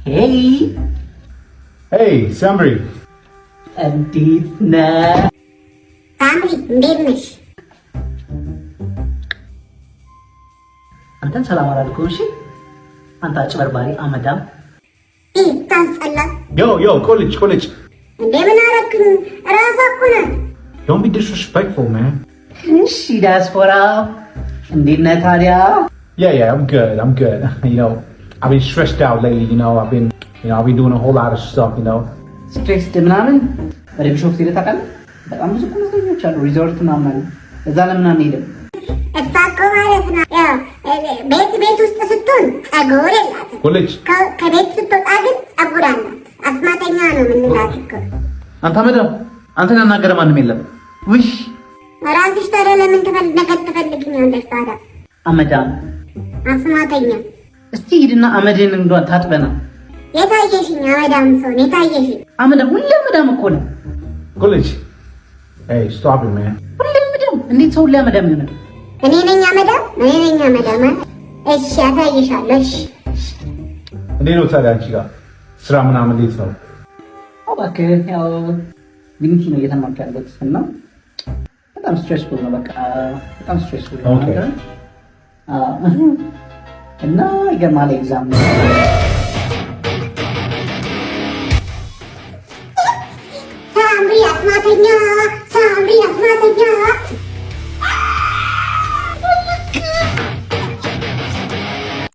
Hey. Hey ሳምሪ። እንዴት ነህ? ሳምሪ፣ እንዴት ነሽ? አንተን ሰላም አላልኩም። እሺ አንተ አጭበርባሪ አመዳም። ይህ ታስጠላ። Yo yo፣ ኮሌጅ ኮሌጅ። እንዴ፣ ምን አረክኝ? ራሷ እኮ ናት። Don't be disrespectful, man. እሺ ዲያስፖራ፣ እንዴት ነህ ታዲያ? Yeah, I'm good. I'm good. I've been stressed out lately. I've been doing a whole lot of stuff. Stressed ምናምን ወደ ቢሾፍቱ ሄደህ ታውቃለህ? በጣም ብዙ እኮ መዝናኛዎች አሉ፣ ሪዞርት ምናምን አለ። እዛ ለምን አንሄድም? እሷ እኮ ማለት ነው ያው ቤት ውስጥ ስትሆን ጸጉር የላትም። ኮሌጅ። ከቤት ስትወጣ ግን ጸጉር አላት። አስማተኛ ነው የምንላት እኮ። አንተ አመዳም፣ አንተን ያናገረ ማንም የለም። ውይ። ራስሽ ታዲያ ለምን ነገር ትፈልግኛለሽ ታዲያ? አመዳም። አስማተኛ። እስቲ ሂድና አመድህን እንዷን ታጥበና። የታየሽኝ አመዳም ሰው ነው የታየሽኝ። አመዳም፣ ሁሌ አመዳም እኮ ነው። ኮሌጅ። Hey, stop it, man. ሁሌ አመዳም። እንዴት ሰው ሁሌ አመዳም ይሆናል? እኔ ነኝ አመዳም? እኔ ነኝ አመዳም? እሺ አሳይሻለሁ። እሺ። እንዴት ነው ታዲያ አንቺ ጋር ስራ ምናምን እንዴት ነው? እባክህ፣ ያው Unity ነው እየተማርኩ ያለሁት እና በጣም stressful ነው። በቃ በጣም stressful ነው። Okay. አዎ። እና ይገርምሃል exam ነው።